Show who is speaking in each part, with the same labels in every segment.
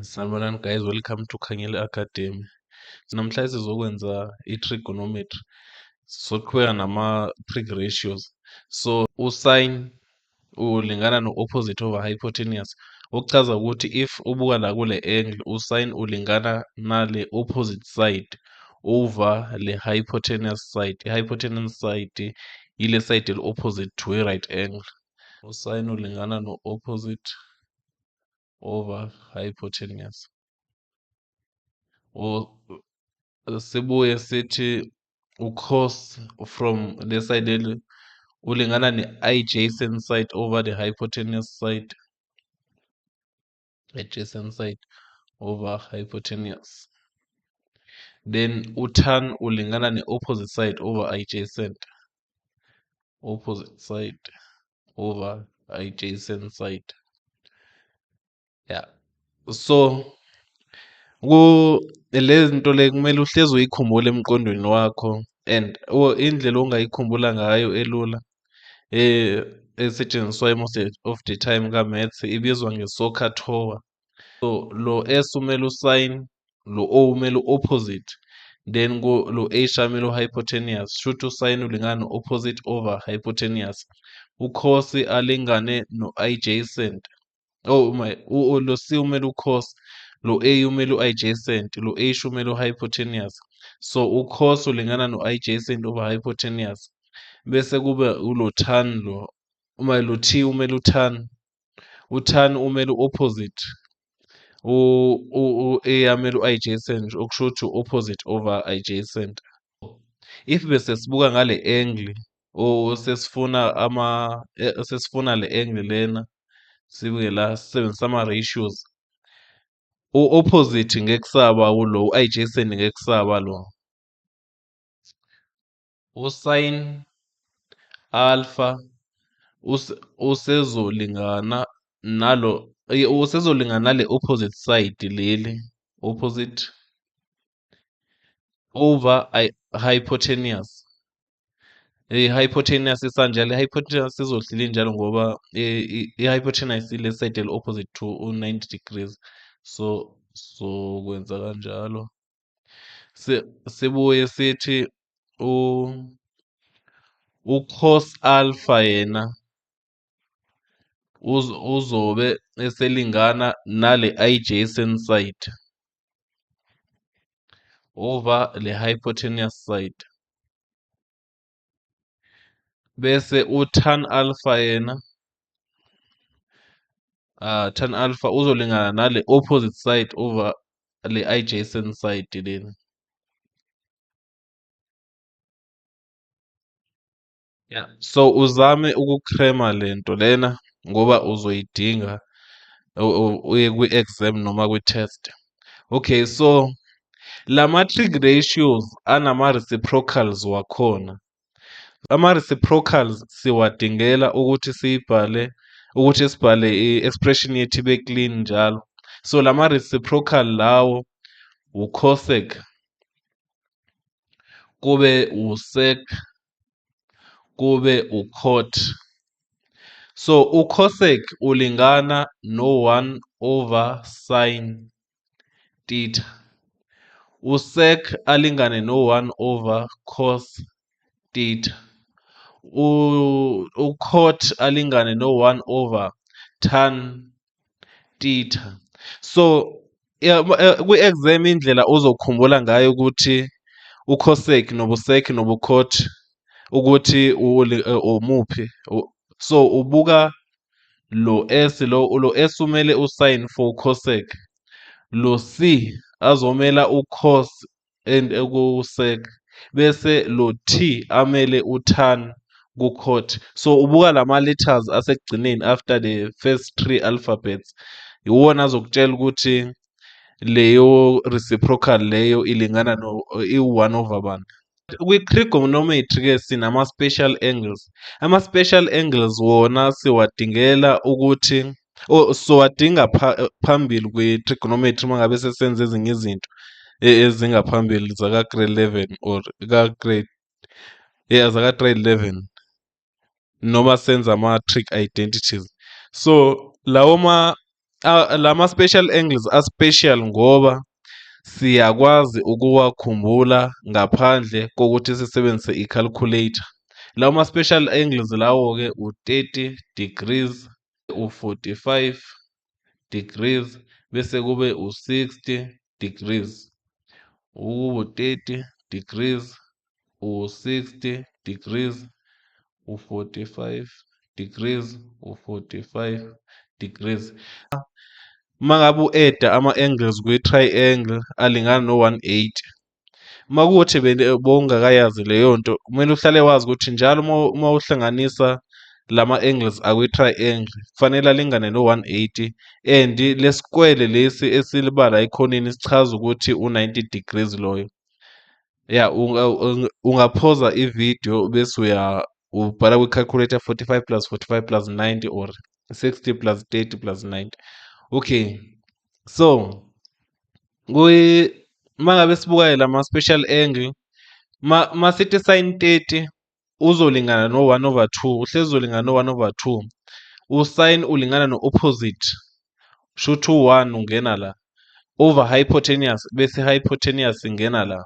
Speaker 1: Sanibonani guys, welcome to Khanyile Academy. Namhlanje sizokwenza i-trigonometry. Sizoqhubeka nama-trig ratios. So u-sine ulingana no-opposite over hypotenuse. Okuchaza ukuthi if ubuka la kule angle, u-sine ulingana nale opposite side over le hypotenuse side. I-hypotenuse side ile side eli-opposite to i-right angle. U-sine ulingana no-opposite over hypotenuse. Sibuye sithi u-cos from le side leli ulingana ne-adjacent side over the hypotenuse side, adjacent side over hypotenuse. Then u-tan ulingana ne-opposite side over adjacent, opposite side over adjacent side. Yeah, so ku le zinto le kumele uhlezi uyikhumbule emqondweni wakho, and indlela ongayikhumbula ngayo elula esetshenziswayo most of the time ka-maths ibizwa nge-SOHCAHTOA. So lo S umele u-sine, lo O umele u-opposite, then lo H amele u-hypotenuse. Shuthi u-sine ulingana no-opposite over hypotenuse, u-cos alingane no-adjacent. Oh my, lo C umele u-cos, lo A umele u-adjacent, lo H umele u-hypotenuse. So u-cos ulingana no-adjacent over hypotenuse, bese kube ulo tan lo, uma lo T umele u-tan, u-tan umele u-opposite, u-A amele u-adjacent, okusho ukuthi opposite over adjacent. If bese sibuka ngale angle or sesifuna ama sesifuna le angle lena, sibuke la sisebenzisa ama-ratios, u-opposite ngeke kusaba ulo, u-adjacent ngeke kusaba lo. U-sin alpha usezolingana nalo, usezolingana nale opposite side leli, opposite over hypotenuse. I-hypotenuse isanjalo, i-hypotenuse izohlala injalo ngoba i-hypotenuse ile side eli-opposite to u-90 degrees. So sokwenza kanjalo. Sibuye sithi u-cos alpha yena uzobe eselingana nale adjacent side over le hypotenuse side. Bese u-tan alpha yena, tan alpha uzolingana nale opposite side over le adjacent side lena. Yeah, so uzame ukukrema lento lena ngoba uzoyidinga uye kwi-exam noma kwi-test. Okay, so lama trig ratios anama reciprocals wakhona. Ama reciprocals siwadingela ukuthi siyibhale, ukuthi sibhale i-expression yethu ibe clean njalo. So lama reciprocal lawo u-cosec, kube u-sec, kube u-cot. So u-cosec ulingana no-1 over sin theta, u-sec alingane no-1 over cos theta, u-cot alingane no-1 over tan theta. So kwi-exam indlela ozokhumbula ngayo ukuthi u-cosec nobu-sec nobu-cot ukuthi umuphi. So ubuka lo S, lo S umele u-sin for cosec, lo C azomela u-cos and ku-sec, bese lo T amele u-tan ku-cot. So ubuka lama letters asekugcineni after the first three alphabets, iwona azokutshela ukuthi leyo reciprocal leyo ilingana no iwu-1 over bani. Kwi-trigonometry-ke sinama-special angles. Ama-special angles wona siwadingela ukuthi siwadinga phambili kwi-trigonometry uma ngabe sesenza ezinye izinto ezingaphambili zaka-grade 11 or ka-grade, yeah, zaka-grade 11 noma senza ama-trig identities. So lawo ma Lama special angles a-special ngoba siyakwazi ukuwakhumbula ngaphandle kokuthi sisebenzise i-calculator. Lawo ma-special angles lawo-ke u-30 degrees, u-45 degrees, bese kube u-60 degrees. U-30 degrees, u-60 degrees, u-45 degrees, u-45 degrees. Uma ngabe u-add-a ama-angles kwi-triangle alingana no-180. Uma kuwukuthi bowungakayazi leyo nto, kumele uhlale wazi ukuthi njalo uma uhlanganisa lama-angles akwi-triangle kufanele alingane no-180, and le skwele lesi esilibala ekhoneni sichaza ukuthi u-90 degrees loyo. Ya, ungaphoza ividiyo bese uya ubhala kwi-calculator 45 plus 45 plus 90 or 60 plus 30 plus 90. Okay, so uma ngabe sibuka lama special angle, masithi sin 30 uzolingana no-1 over 2, uhlezi uzolingana no-1 over 2. U-sin ulingana no-opposite, shuthi u-1 ungena la over hypotenuse, bese hypotenuse ingena la.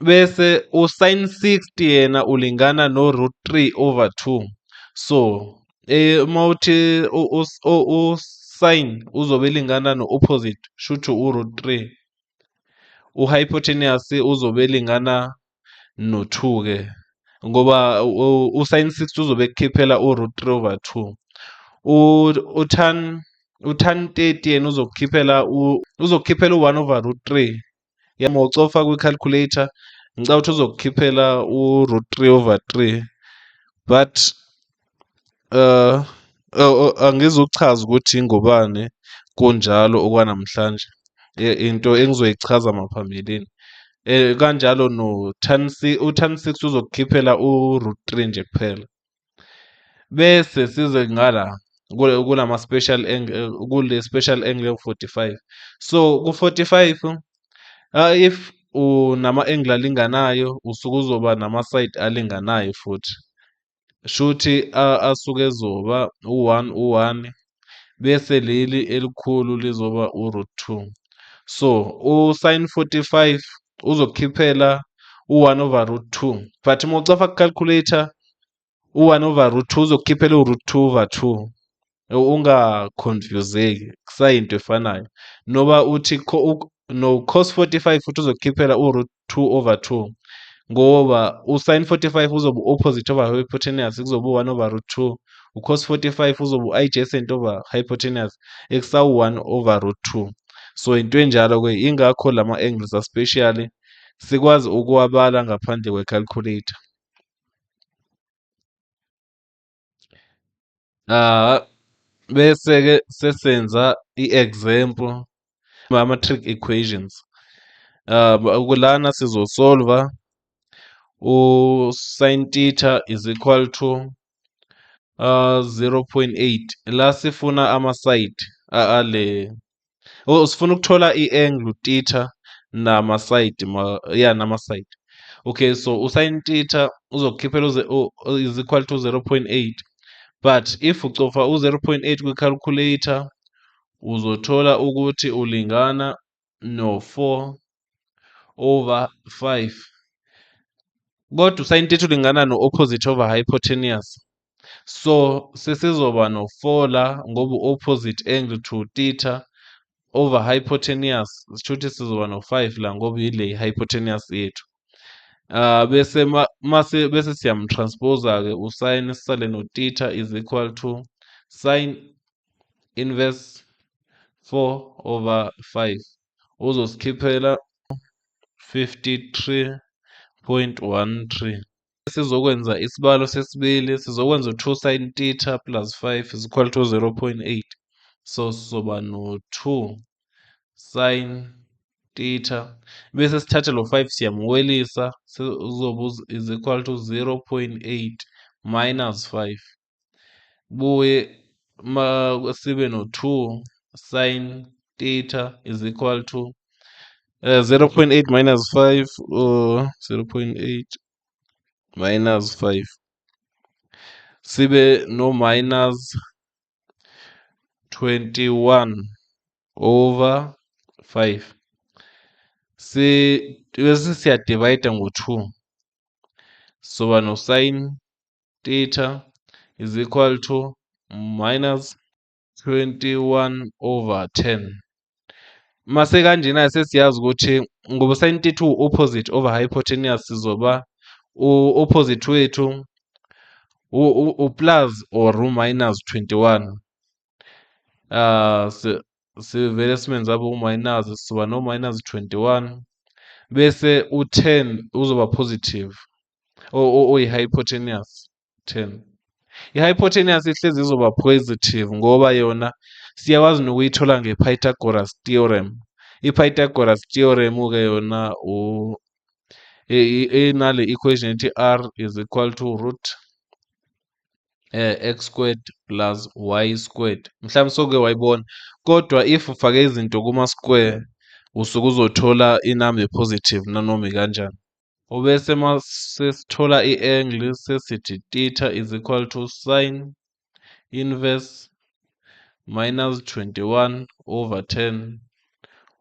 Speaker 1: Bese u-sin 60 yena ulingana no-root 3 over 2. So uma uthi u-sin uzobe elingana no-opposite, shuthi u-root 3, u-hypotenuse uzobe elingana no-2 ke, ngoba u-sin 60 uzobe ekukhiphela u-root 3 over 2. U-tan 30 yena uzokukhiphela u-1 over root 3. Uma ucofa kwi-calculator, ngicabanga ukuthi uzokukhiphela u-root 3 over 3, but angizukuchaza ukuthi ingobani kunjalo okwanamhlanje, into engizoyichaza maphambilini. Kanjalo no-tan u-tan 6 uzokukhiphela u-root 3 nje kuphela. Bese size ngala kulama special angle, kule special angle yo-45. So ku-45, if unama-angle alinganayo, usuke uzoba nama-side alinganayo futhi. Shuthi asuke ezoba u-1 u-1, bese leli elikhulu lizoba u-root 2. So u-sin 45 uzokukhiphela u-1 over root 2, but uma ucofa ku-calculator u-1 over root 2 uzokukhiphela u-root 2 over 2. Unga-confuse-eki, kusayinto efanayo. Noba uthi no cos 45 futhi uzokukhiphela u-root 2 over 2, ngoba u-sin 45 uzoba u-opposite over hypotenuse, kuzoba u-1 over root 2. U-cos 45 uzoba u-adjacent over hypotenuse, ekusawu-1 over root 2. So into enjalo-ke, ingakho lama-angles a-special sikwazi ukuwabala ngaphandle kwe-calculator. Bese-ke sesenza i-example ama-trig equations. Kulana sizosolva u-sin theta is equal to 0.8. La sifuna ama-side ale, oh, sifuna ukuthola i-angle theta nama-side ya nama-side. Okay, so u-sin theta uzokukhiphela is equal to 0.8, but if ucofa u-0.8 kwi-calculator uzothola ukuthi ulingana no-4 over 5. Kodwa u-sin theta ulingana no-opposite over hypotenuse, so sesizoba no-4 la ngoba u-opposite angle to theta over hypotenuse, shuthi sizoba no-5 la ngoba ile hypotenuse yethu. Bese mase bese siyam-transpose-ke u-sin, sisale no-theta is equal to sin inverse 4 over 5, uzosikhiphela 53.13. Sizokwenza isibalo sesibili, sizokwenza u-2 sin theta plus 5 is equal to 0.8. So sizoba no-2 sin theta, bese sithathe lo 5 siyamwelisa, uzoba is equal to 0.8 minus 5. Buye ma sibe no-2 sin theta is equal to 0.8 minus 5, 0.8 minus 5, sibe no minus 21 over 5. Si bese siya-divide ngo-2, soba no sin theta is equal to minus 21 over 10. Mase kanjena sesiyazi ukuthi ngoba sin theta opposite over hypotenuse, sizoba u-opposite wethu u-plus or u-minus 21. Sivele simenze abe u-minus, sizoba no-minus 21, bese u-10 uzoba positive, oyi-hypotenuse 10. I-hypotenuse ihlezi izoba positive ngoba yona siyakwazi nokuyithola nge-Pythagoras theorem. I-Pythagoras theorem-ke yona inale equation ethi r is equal to root x squared plus y squared. Mhlawumbe soke wayibona, kodwa if ufake izinto kuma-square usuke uzothola inamba e-positive nanoma ikanjani. Ubese masesithola i-angle, sesithi theta is equal to sin inverse minus 21 over 10,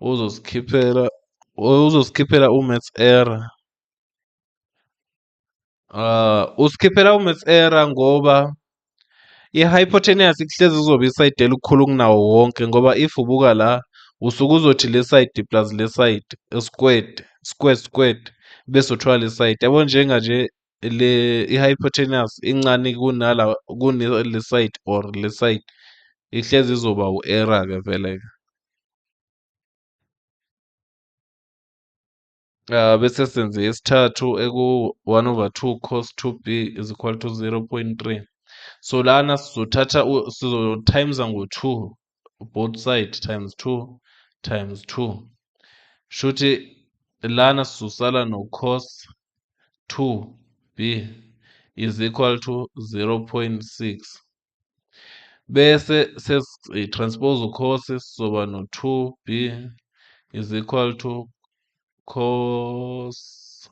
Speaker 1: uzosikhiphela u-maths error. Usikhiphela u-maths error ngoba i-hypotenuse kuhlezi kuzoba i-side elikhulu kunawo wonke, ngoba if ubuka la usuke uzothi le side plus le side squared, square squared, bese uthola le side yabo. Njenga nje le i-hypotenuse incane kunala kune side or le side, ihlezi izoba u-error ke vele ke. Bese senze isithathu eku 1 over 2 cos 2b is equal to 0.3. So lana sizothatha, sizo times ngo-2 both side, times 2 times 2. Shuthi lana sizosala no cos 2b is equal to 0.6, bese sesi-transpose u-cos, sizoba no 2b is equal to cos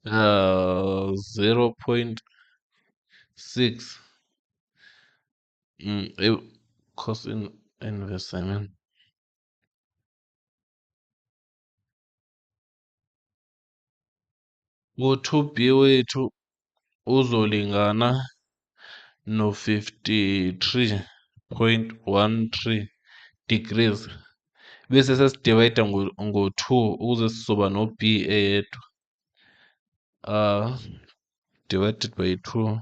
Speaker 1: 0.6, cos inverse, I mean. U-2b wethu uzolingana no 53.13 degrees, bese sesi-divide ngo-2 ukuze sizoba no b eyedwa, divided by 2,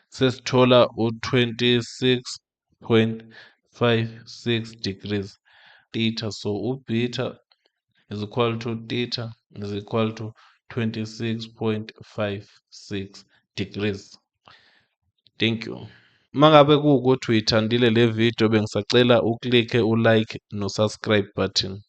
Speaker 1: sesithola u-26.56 degrees theta. So u-beta is equal to theta is equal to 26.56 degrees. Thank you. Mangabe kuwukuthi uyithandile le video, bengisacela u-click-e u-like no-subscribe button.